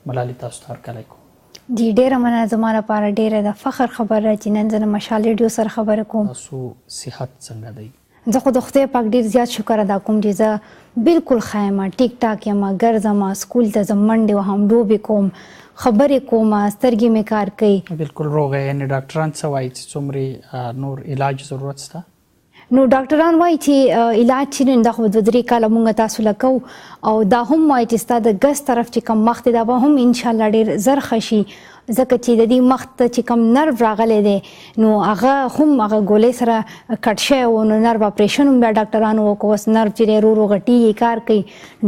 ملالې تاسو ته هرکلی کوم. جی ډیره مننه، زما لپاره ډیره د فخر خبره چې نن زه د مشال ریډیو سره خبره کوم. تاسو صحت څنګه دی؟ زه خو د خدای پاک ډیر زیات شکر ادا کوم چې زه بالکل ښه یم، ټیک ټاک یم، ګرځم، سکول ته ځم، منډې وهم، لوبې کوم، خبرې کوم، سترګې مې کار کوي. بالکل روغ یې. یعنې ډاکټران څه وایي چې څومره نور علاج ضرورت شته؟ نو ډاکټران وایي چې علاج چې نن دا خو 2-3 کاله مونږ تاسو له کوو، او دا هم وایي چې ستا د ګس طرف چې کوم مخ دی دا به هم انشاءالله ډېر زر ښه شي، ځکه چې د دې مخ ته چې کوم نرو راغلی دی نو هغه هم هغه ګولۍ سره کټ شوی و، نو نرو اپریشن هم بیا ډاکټرانو وکړو. اوس نرو چې دی رو رو غټېږي، کار کوي،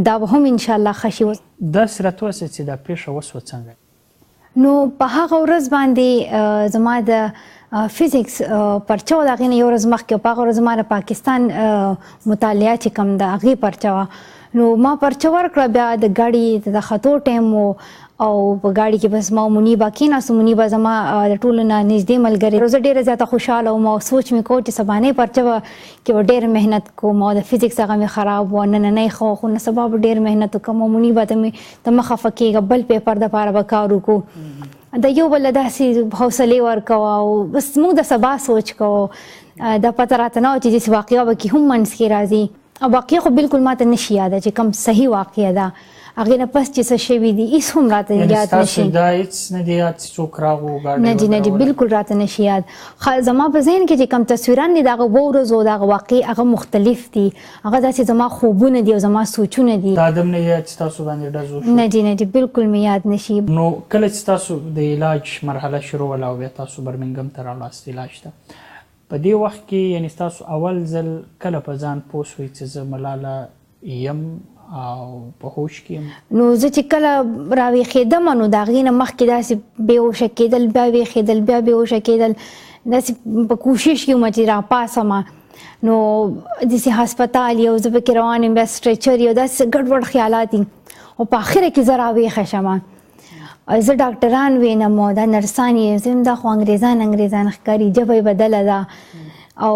دا به هم انشاءالله ښه شي. اوس داسې راته ووایاست چې دا پېښه وشوه څنګه؟ نو په هغه ورځ باندې زما د فزیکس پرچه وه، د هغې نه یو ورځ مخکې، په هغه ورځ زما د پاکستان مطالعه چې کوم ده هغې پرچه وه. نو ما پرچه ورکړه، بیا د ګاډي د ختو ټایم و، او په ګاډي کې بس ما او منیبه کېناستو. منیبه زما د ټولو نه نږدې ملګرې، زه ډېره زیاته خوشحاله وم او سوچ مې کوو چې سبانۍ پرچه به کې به ډېر محنت کوم، او د فزیکس هغه مې خراب و، نننۍ ښه وه، خو نه سبا به ډېر محنت وکړم، او منیبه ته مې ته مه خفه کېږه، بل پیپر دپاره به کار وکړو. د یو بل داسې حوصلې ورکوه او بس موږ د سبا سوچ کوو. دا پته راته نه وه چې داسې واقعه به کې هم منځ کې راځي، او واقعه خو بالکل ماته نشي یاده چې کوم صحیح واقعه ده، هغې نه پس چې څه شوي دي هېڅ هم راته یاد نه شي. ستاسو دا هېڅ نه دی یاد چې څوک راغو ګاډی؟ نه جي، نه جي، بالکل راته نه شي یاد. زما په ذهن کې چې کوم تصویران دي د هغه اوو ورځو د هغه واقعې هغه مختلف دي، هغه داسې زما خوبونه دي او زما سوچونه دي. دا هم نه یاد چې تاسو باندې ډز وشو؟ نه جي، نه جي، بالکل مې یاد نه شي. نو کله چې تاسو د علاج مرحله شروع وله او بیا تاسو برمنګم ته راوړاست علاج ته، په دې وخت کې یعنې ستاسو اول ځل کله په ځان پوه شوئ چې زه ملاله یم او په هوش کې یم؟ نو زه چې کله راویښېدم نو د هغې نه مخکې داسې بېهوشه کېدل، بیا ویښېدل، بیا بېهوشه کېدل، داسې په کوشش کې وم چې راپاڅم. نو داسې هسپتال یو زه پکې روان یم، بیا سټریچر یو، داسې ګډوډ خیالات دي. او په اخره کې زه راویښه شم، زه ډاکټران وینم او دا نرسان یې، زه وایم دا خو انګریزان انګریزان ښکاري، ژبه یې بدله ده، او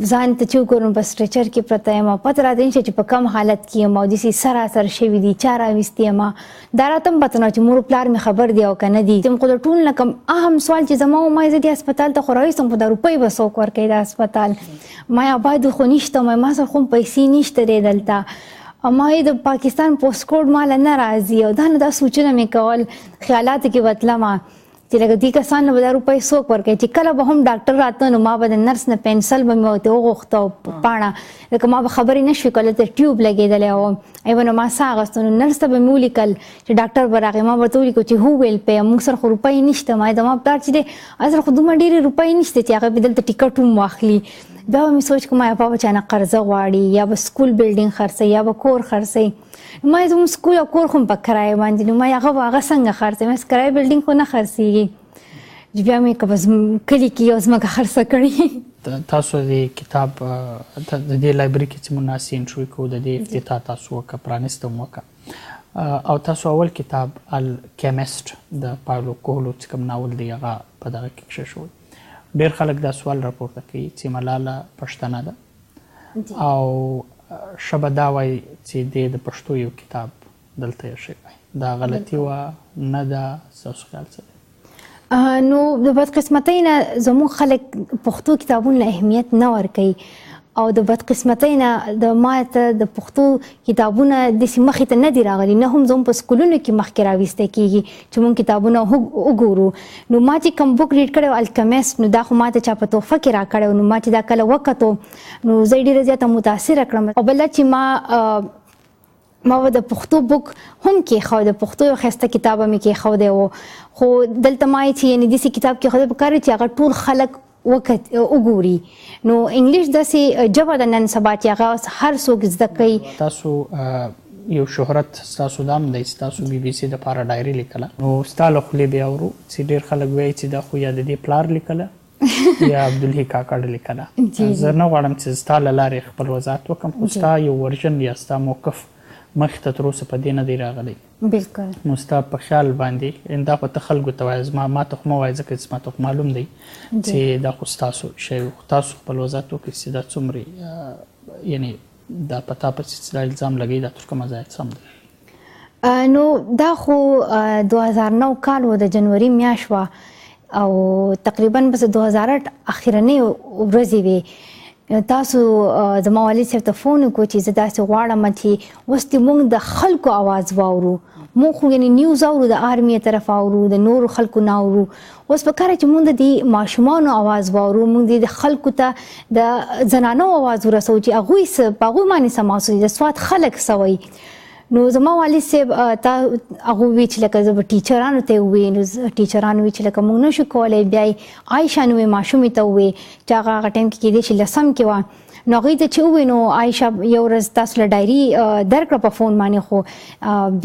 ځان ته چې وګورم په سټریچر کې پرته یم، او پته راته نشته چې په کوم حالت کې یم، او داسې سراسر شوي دي، چا راویستې یم، دا راته هم پته نه وه چې مور پلار مې خبر دی او که نه دي. خو د ټول نه کوم اهم سوال چې زما و، ما یې زه دې هسپتال ته خو راویستم، خو دا روپۍ به څوک ورکوي؟ دا هسپتال ما یې آباد خو نشته، ما سره خو پیسې نشته دی دلته، ما یې د پاکستان پوسټ کوډ ما له نه راځي، او دا نه دا سوچونه مې کول، خیالاتو کې به تلمه چې لکه دې کسانو به دا روپۍ څوک ورکوي. چې کله به هم ډاکټر راته نو ما به د نرس نه پنسل به مې ورته وغوښته او پاڼه، لکه ما به خبرې نه شوې کولای، ته ټیوب لګېدلی و، ای به نو ما ساه اخیسته، نو نرس ته به مې ولیکل چې ډاکټر به راغی، ما ورته ولیکل چې هو ویل پې، موږ سره خو روپۍ نشته. ما یې زما پلار چې دی هغه سره خو دومره ډېرې روپۍ نشته چې هغه به دلته ټیکټ هم واخلي. بیا به مې سوچ کوم یا به چا نه قرضه غواړي، یا به سکول بلډینګ خرڅوي، یا به کور خرڅوي. ما یې زموږ سکول او کور خو هم په کرایه باندې، نو ما یې هغه به هغه څنګه خرڅوي؟ ما یې کرایه بلډینګ خو نه خرڅېږي. چې بیا مې که په کلي کې یو ځمکه خرڅه کړي. تاسو د کتاب د دې لایبرري کې چې موږ ناست انټرویو کوو، د دې افتتاح تاسو وکړه، پرانیسته مو وکړه، او تاسو اول کتاب الکیمسټ د پاولو کوهلو چې کوم ناول دی هغه په دغه کې کښېښوی. ډېر خلک دا سوال راپورته کوي چې ملاله پښتنه ده او ښه به دا وای چې دې د پښتو یو کتاب دلته ایښی وای، دا غلطي وه نه ده؟ ستاسو خیال څه دی؟ نو د بدقسمتۍ نه زموږ خلک پښتو کتابونو له اهمیت نه ورکوي، او د بدقسمتۍ نه د ما ته د پښتو کتابونه داسې مخې ته نه دي راغلي، نه هم زموږ په سکولونو کې مخکې راویسته کېږي چې موږ کتابونه وګورو. نو ما چې کوم بوک ریډ کړی و الکمیسټ، نو دا خو ما ته چا په تحفه کې راکړی و، نو ما چې دا کله وکتو نو زه یې ډېره زیاته متاثره کړم. او بل دا چې ما به د پښتو بوک هم کېښود، د پښتو یو ښایسته کتاب به مې کېښودی و، خو دلته ما یې چې یعنې داسې کتاب کېښودی په کار چې هغه ټول خلک وګوري. نو انګلیش داسې ژبه ده نن سبا چې هغه هر څوک زده کوي. تاسو یو شهرت ستاسو دا هم دی چې تاسو بي بي سي دپاره ډایري لیکله، نو ستا له خولې بیا اورو چې ډېر خلک وایي چې دا خو یا د دې پلار لیکله یا عبدالحي کاکړ لیکله. زه نه غواړم چې ستا له لارې خپل وضاحت وکړم، خو ستا یو ورژن یا ستا موقف مخې ته تر اوسه په دې نه دی راغلی. بالکل. نو ستا په خیال باندې، ان دا خو ته خلکو ته وایې، زما ما ته خو مه وایې، ځکه چې ما ته خو معلوم دی چې دا خو ستاسو شی و، خو تاسو خپل وضاحت وکړئ چې دا څومره، یعنې دا په تا پسې چې دا الزام لګوي دا تر کومه ځایه سم دی؟ نو دا خو 2009 کال و، د جنوري میاشت وه او تقریبا بس 2008 اخرنۍ ورځې وې. تاسو زما والد صاحب ته فون وکړو چې زه داسې غواړم چې اوس دې موږ د خلکو اواز واورو. موږ خو یعنې نیوز اورو، د آرمي طرف اورو، د نورو خلکو نه اورو. اوس په کار چې موږ د دې ماشومانو اواز واورو، موږ دې د خلکو ته د زنانو اواز ورسوو چې هغوی څه په هغوی باندې څه محسوس، د سوات خلک څه وایي. نو زما والد صاحب تا هغه وی چې لکه زه به ټیچرانو ته ووی، نو ټیچرانو وی چې لکه موږ نشو کولی. بیا یې عایشه نومې ماشومې ته ووی چې هغه هغه ټایم کې کېدای شي لسم کې وه. نو هغوی ته چې ووی، نو عایشه یو ورځ تاسو له ډایري درکړه په فون باندې، خو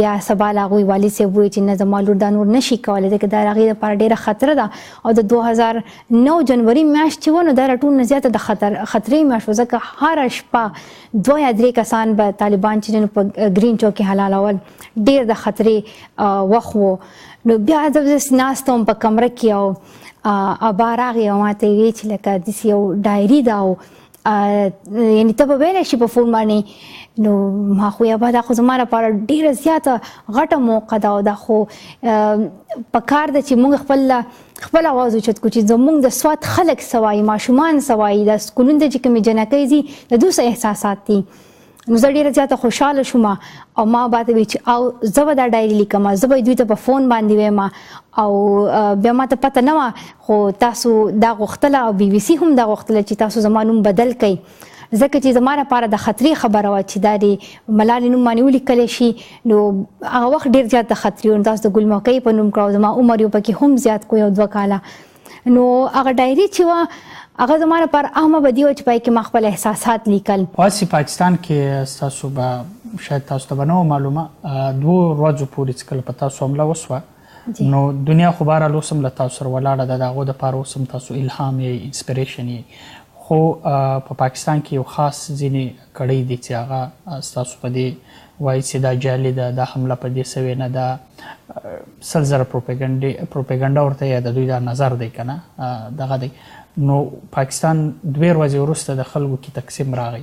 بیا سبا له هغوی والد صاحب ووی چې نه، زما لور دا نور نشي کولی، ځکه دا د هغې لپاره ډېره خطره ده. او د 2009 جنوري میاشت چې وه، نو دا له ټولو نه زیاته د خطرې میاشت وه، ځکه هره شپه 2 یا 3 کسان به طالبان چې په ګرین چوک کې حلالول، ډېر د خطرې وخت وو. نو بیا زه ناسته وم په کمره کې او ابا راغی او ماته یې وی چې لکه داسې یو ډایري ده او یعنی ته به ویلی شي په فون باندې. نو ما خو ابا دا خو زما لپاره ډېره زیاته غټه موقع ده او دا خو په کار ده چې موږ خپل اواز اوچت کړو چې زموږ د سوات خلک څه وایي، ماشومان څه وایي، د سکولونو ته چې کومې جنکۍ ځي د دوی څه احساسات دي. نو زه ډېره زیاته خوشحاله شوم او ما با ته وی چې او زه به دا ډایري لیکم، زه به دوی ته په فون باندې وایم. او بیا ما ته پته نه وه، خو تاسو دا غوښتله او بي بي سي هم دا غوښتله چې تاسو زما نوم بدل کړئ، ځکه چې زما لپاره د خطرې خبره وه چې دا د ملالې نوم باندې ولیکل شي. نو هغه وخت ډېر زیات د خطرې و، تاسو د ګل مکۍ په نوم کړو، زما عمر یو پکې هم زیات کو، 1-2 کاله. نو هغه ډایري چې وه هغه زما لپاره اهمه بدی وه چې پای کې ما خپل احساسات لیکل. خو پاکستان کې ستاسو به شاید تاسو ته به نه وه معلومه، 2 ورځو پورې چې کله په تاسو حمله وشوه، نو دنیا خو بهرحال اوس هم له تاسو سره ولاړه ده، د هغو دپاره اوس هم تاسو الهام یئ، inspiration یئ. خو په پاکستان کې یو خاص ځینې کړۍ دي چې هغه ستاسو په دې وایي چې دا جعلي ده، دا حمله په دې سوې نه ده، 100,000 پروپاګنډه ورته یا د دوی دا نظر دی که نه دغه دی. نو پاکستان 2 ورځې وروسته د خلکو کې تقسیم راغی.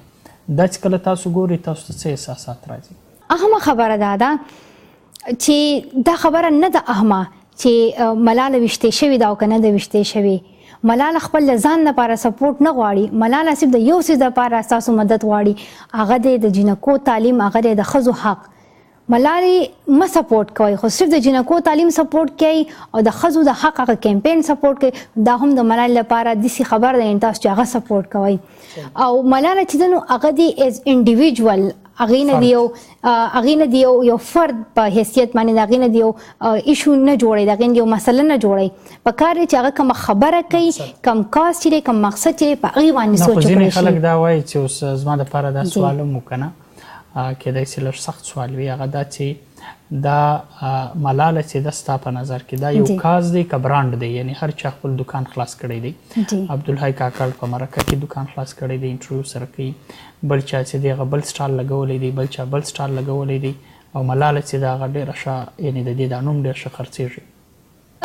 دا چې کله تاسو ګورئ تاسو ته څه احساسات راځي؟ اهمه خبره دا ده چې دا خبره نه ده اهمه چې ملاله ویشتې شوې ده او که نه ده ویشتې شوې. ملاله خپل ځان لپاره سپورټ نه غواړي، ملاله صرف د یو څیز لپاره ستاسو مدد غواړي، هغه دی د جینکو تعلیم، هغه دی د ښځو حق. ملالې مه سپورټ کوئ، خو صرف د جینکو تعلیم سپورټ کوئ او د ښځو د حق هغه کمپین سپورټ کوئ، دا هم د ملالې لپاره داسې خبره ده تاسو چې هغه سپورټ کوئ. او ملاله چې ده نو هغه دی از انډیویجوال، هغې نه دی یو هغې نه دی یو فرد په حیثیت باندې د هغې نه دی یو issue نه جوړوي، د هغې نه یو مسله نه جوړوي. په کار دی چې هغه کومه خبره کوي، کوم cause چې دی، کوم مقصد چې دی، په هغې باندې سوچ وکړی شي. ځینې خلک دا وایي چې اوس زما دپاره دا سوال هم و که نه، کېدای شي لږ سخت سوال وي، هغه دا چې دا ملاله چې ده ستا په نظر کې دا یو cause دی که برانډ دی؟ یعنی هر چا خپل دکان خلاص کړی دی، عبدالحی کاکړ په مرکه کې دکان خلاص کړی دی، انټرویو سره کوي، بل چا چې دی هغه بل سټال لګولی دی، بل چا بل سټال لګولی دی، او ملاله چې ده هغه ډېره ښه، یعنی د دې دا نوم ډېر ښه خرڅېږي.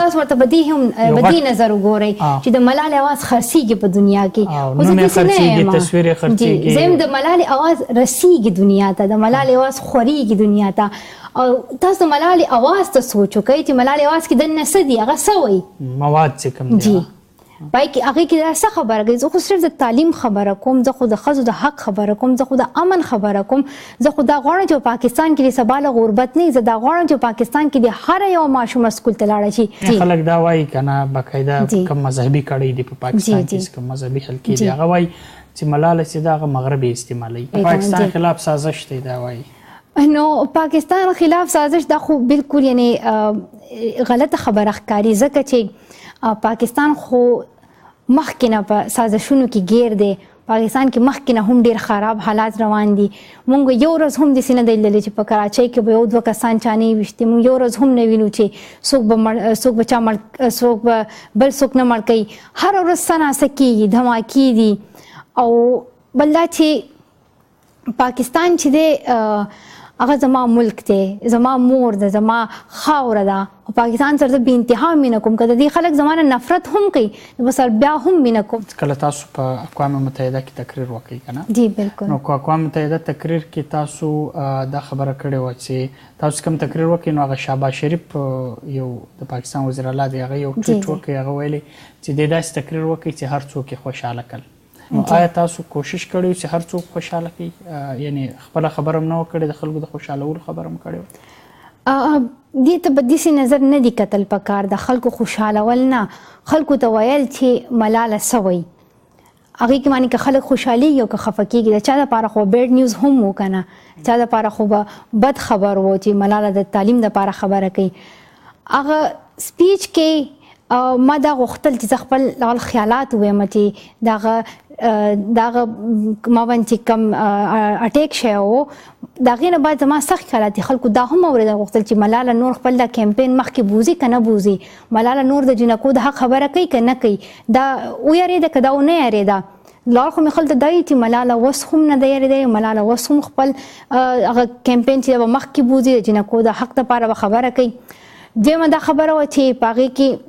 تاسو ورته په دې هم په دې نظر وګورئ چې د ملالې اواز خرڅېږي په دنیا کې، خو زه داسې نه یم. تصویر یې خرڅېږي، زه یم د ملالې اواز رسېږي دنیا ته، د ملالې اواز خورېږي دنیا ته. او تاسو د ملالې اواز ته سوچ وکړئ چې ملالې اواز کې دننه څه دي، هغه څه وایي، مواد چې کوم دي پای کې هغې کې دا څه خبره کوي. زه خو صرف د تعلیم خبره کوم، زه خو د ښځو د حق خبره کوم، زه خو د امن خبره کوم، زه خو دا غواړم چې په پاکستان کې د سبا له غربت نه، زه دا غواړم چې په پاکستان کې د هره یوه ماشومه سکول ته لاړه شي. خلک دا وایي که نه باقاعده کوم مذهبي کړۍ دي په پاکستان کې، کوم مذهبي حلقې دي، هغه وایي چې ملاله چې ده هغه مغرب یې استعمالوي، پاکستان خلاف سازش دی دا وایي. نو پاکستان خلاف سازش دا خو بالکل یعنی غلطه خبره ښکاري، ځکه چې پاکستان خو مخکې نه په سازشونو کې ګیر دی، پاکستان کې مخکې نه هم ډېر خراب حالات روان دي. مونږ یو ورځ هم داسې نه دی لیدلی چې په کراچۍ کې به 1-2 کسان چا نه ویشتي، مونږ یو ورځ هم نه وینو چې څوک به څوک به چا مړ، څوک به بل څوک نه مړ کوي. هره ورځ څه ناڅه کېږي، دھماکې دي. او بل دا چې پاکستان چې دی هغه زما ملک دی، زما مور ده، زما خاوره ده، او پاکستان سره زه بې انتها مینه کوم. که د دې خلک زما نه نفرت هم کوي نو به سره بیا هم مینه کوم. کله تاسو په اقوام متحده کې تقریر وکړ کنه؟ جی بالکل. نو کو اقوام متحده تقریر کې تاسو دا خبره کړې وه چې تاسو کوم تقریر وکړ نو هغه شهباز شریف یو د پاکستان وزیر اعلی دی، هغه یو ټویټ وکړ، هغه ویلي چې د داسې تقریر وکړي چې هر څوک یې خوشحاله کړ. نو آیا تاسو کوشش کړی چې هر څوک خوشحاله کړئ؟ یعنی خپله خبره هم نه وه کړې، د خلکو د خوشحالولو خبره هم کړې وه؟ دې ته په داسې نظر نه دي کتل پکار، د خلکو خوشحالول نه، خلکو ته ویل چې ملاله څه وایي هغې کې معنې که خلک خوشحالېږي او که خفه کېږي، د چا دپاره خو بیډ نیوز هم و که نه، چا دپاره خو به بد خبر و چې ملاله د تعلیم دپاره خبره کوي. هغه سپیچ کې ما دا غوښتل چې زه خپل دغه خیالات ووایم چې دغه دغه ما باندې چې کوم اټیک شوی و د هغې نه بعد زما سخت خیالات دي. خلکو دا هم اورېدل غوښتل چې ملاله نور خپل دا کمپین مخکې بوځي که نه بوځي، ملاله نور د جینکو د حق خبره کوي که نه کوي، دا ویرېده که دا ونه یرېده. لار خو مې خلک ته دا وایي چې ملاله اوس هم نه ده یرېدلې، ملاله اوس هم خپل هغه کمپین چې به مخکې بوځي د جینکو د حق دپاره به خبره کوي. دویمه دا خبره وه چې په هغې کې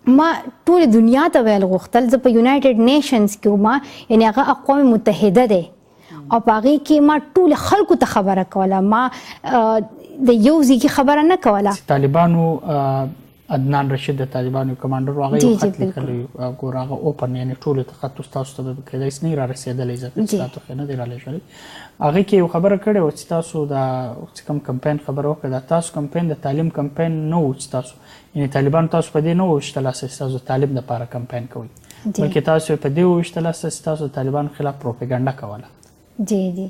ما ټولې دنیا ته ویل غوښتل، زه په یونایټډ نیشنز کې وم، یعنې هغه اقوام متحده دی، او په هغې کې ما ټول خلکو ته خبره کوله، ما د یو ځای خبره نه کوله. طالبانو عدنان رشید د طالبانو کمانډر هغه یو خط لیکلی، ګوره هغه اوپن یعنې ټولو ته خط تاسو ته به کېدای شي نه را رسېدلی، ځکه چې تاسو خو نه دی رالېږلی. هغې کې یو خبره کړې وه چې تاسو دا چې کوم کمپاین خبره وکړه، دا تاسو کمپاین د تعلیم کمپاین نه و چې تاسو یعنې طالبان تاسو په دې نه وویشتلاست چې تاسو د تعلیم دپاره کمپاین کوئ، بلکې تاسو په دې وویشتلاست چې تاسو د طالبانو خلاف پروپاګنډه کوله. جی جی،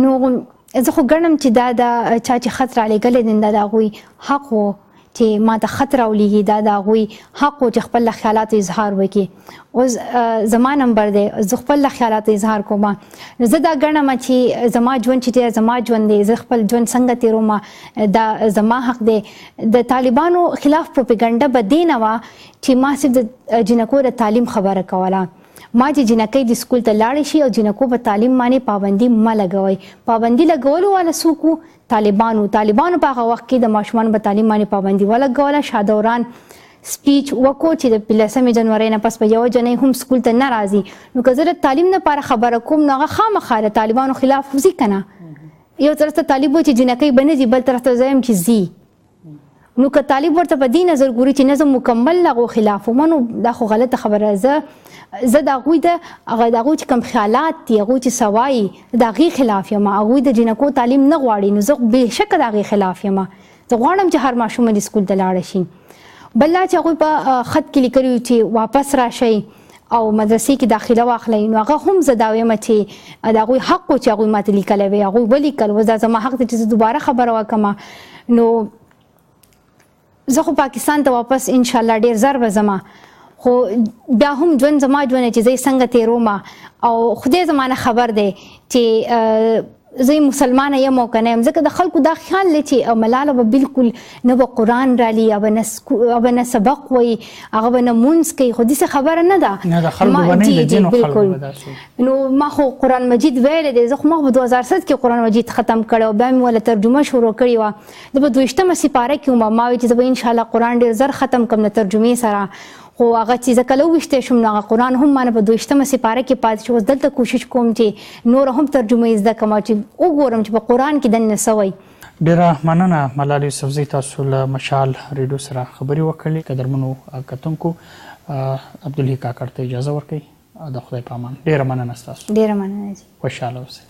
نو زه خو ګڼم چې دا د چا چې خط رالیږلی دی دا د هغوی حق و چې ما ته خط راولیږي، دا د هغوی حق و چې خپل له خیالاتو اظهار وکړي. اوس زما نمبر دی، زه خپل له خیالاتو اظهار کوم. نو زه دا ګڼم چې زما ژوند چې دی زما ژوند دی، زه خپل ژوند څنګه تېروم دا زما حق دی. د طالبانو خلاف پروپاګنډه به دې نه وه چې ما صرف د جینکو د تعلیم خبره کوله، ما چې جینکۍ د سکول ته لاړې شي او جینکو په تعلیم باندې پابندي مه لګوئ. پابندي لګولو والا څوک وو؟ طالبانو. طالبانو په هغه وخت کې د ماشومانو په تعلیم باندې پابندي ولګوله. شاه دوران سپیچ وکړو چې د 15 جنورۍ نه پس به یوه جنۍ هم سکول ته نه راځي. نو که زه د تعلیم لپاره خبره کوم نو هغه خامخا د طالبانو خلاف وځي که نه. یو طرف ته طالب و چې جینکۍ به نه ځي، بل طرف ته زه یم چې ځي. نو که طالب ورته په دې نظر ګوري چې نظم مکمل له هغو خلاف وم، نو دا خو غلطه خبره ده. زه د هغوی د هغه د هغوی چې کوم خیالات دي، هغوی چې څه وایي د هغې خلاف یم. هغوی د جینکو تعلیم نه غواړي، نو زه بېشکه د هغې خلاف یم. زه غواړم چې هر ماشوم دې سکول ته لاړه شي. بل دا چې هغوی په خط کې لیکلي وو چې واپس راشئ او مدرسې کې داخله واخلئ، نو هغه هم زه دا وایم چې د هغوی حق و چې هغوی ماته لیکلی وی، هغوی ولیکل، اوس دا زما حق دی چې زه دوباره خبره وکړم. نو زه خو پاکستان ته واپس انشاءالله ډېر زر به ځم، خو بیا هم ژوند زما ژوند چې زه یې څنګه تېروم، او خدای زما نه خبر دی چې زه مسلمانه یم او که نه یم. ځکه د خلکو دا خیال دی چې ملاله به بالکل نه به قرآن رالي، او به نه سبق وایي، هغه به نه مونځ کوي، خو داسې خبره نه ده. نه د خلکو به نه، د ځینو خلکو به داسې. نو ما خو قرآن مجید ویلی دی، زه خو ما په 2007 کې قرآن مجید ختم کړی او بیا مې وله ترجمه شروع کړې وه. زه په 22مه سپاره کې وم، ما ویل چې زه به انشاءالله قرآن ډېر زر ختم کړم د ترجمې سره. خو هغه چې زه کله وویشتی شوم نو هغه قرآن هم ما نه په 22مه سپاره کې پاتې شو. اوس دلته کوشش کوم چې نوره هم ترجمه یې زده کړم چې وګورم چې په قرآن کې دننه څه وایي. ډېره مننه ملالې یوسفزۍ، تاسو له مشال ریډیو سره خبرې وکړې. قدرمنو کتونکو، عبدالحي کاکړ ته اجازه ورکړئ، د خدای په امان. ډېره مننه ستاسو. ډېره مننه جی. خوشحاله اوسئ.